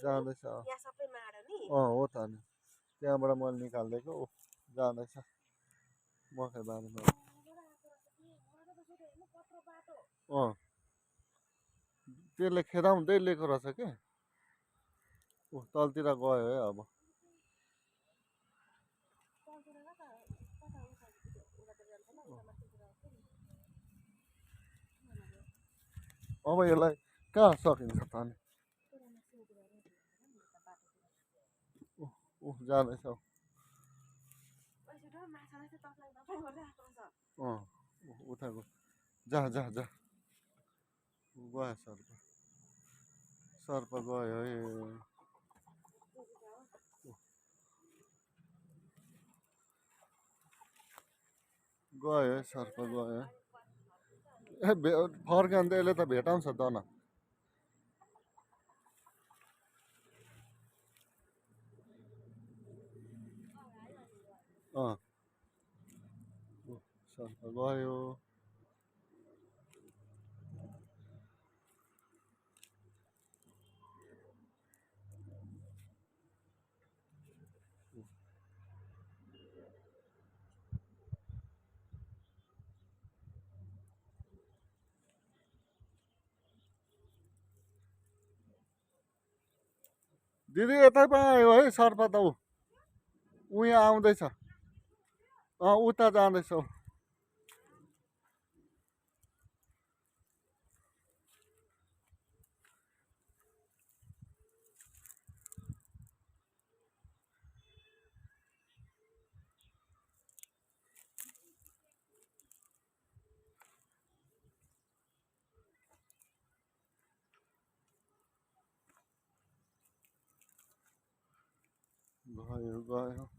जाँदैछ हो त नि त्यहाँबाट मैले निकालिदिएको जाँदैछ मकै बारीमा त्यसले खेदाउँदै लिएको रहेछ कि तलतिर गयो है अब यसलाई कहाँ सकिन्छ त अनि जाँदैछ उठाएको जा जा जा गयो सर्प गयो है गयो सर्प गयो फर्कन्छ यसले त भेटाउँछ दाना सर्प गयो दिदी यतै पो आयो है सर्प त ऊ यहाँ आउँदैछ उता जाँदैछ गयो गयो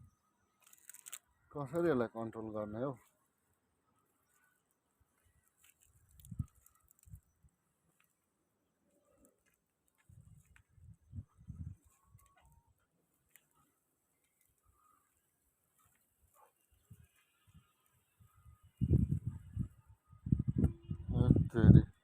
कसरी यसलाई कन्ट्रोल गर्ने हौ तेरी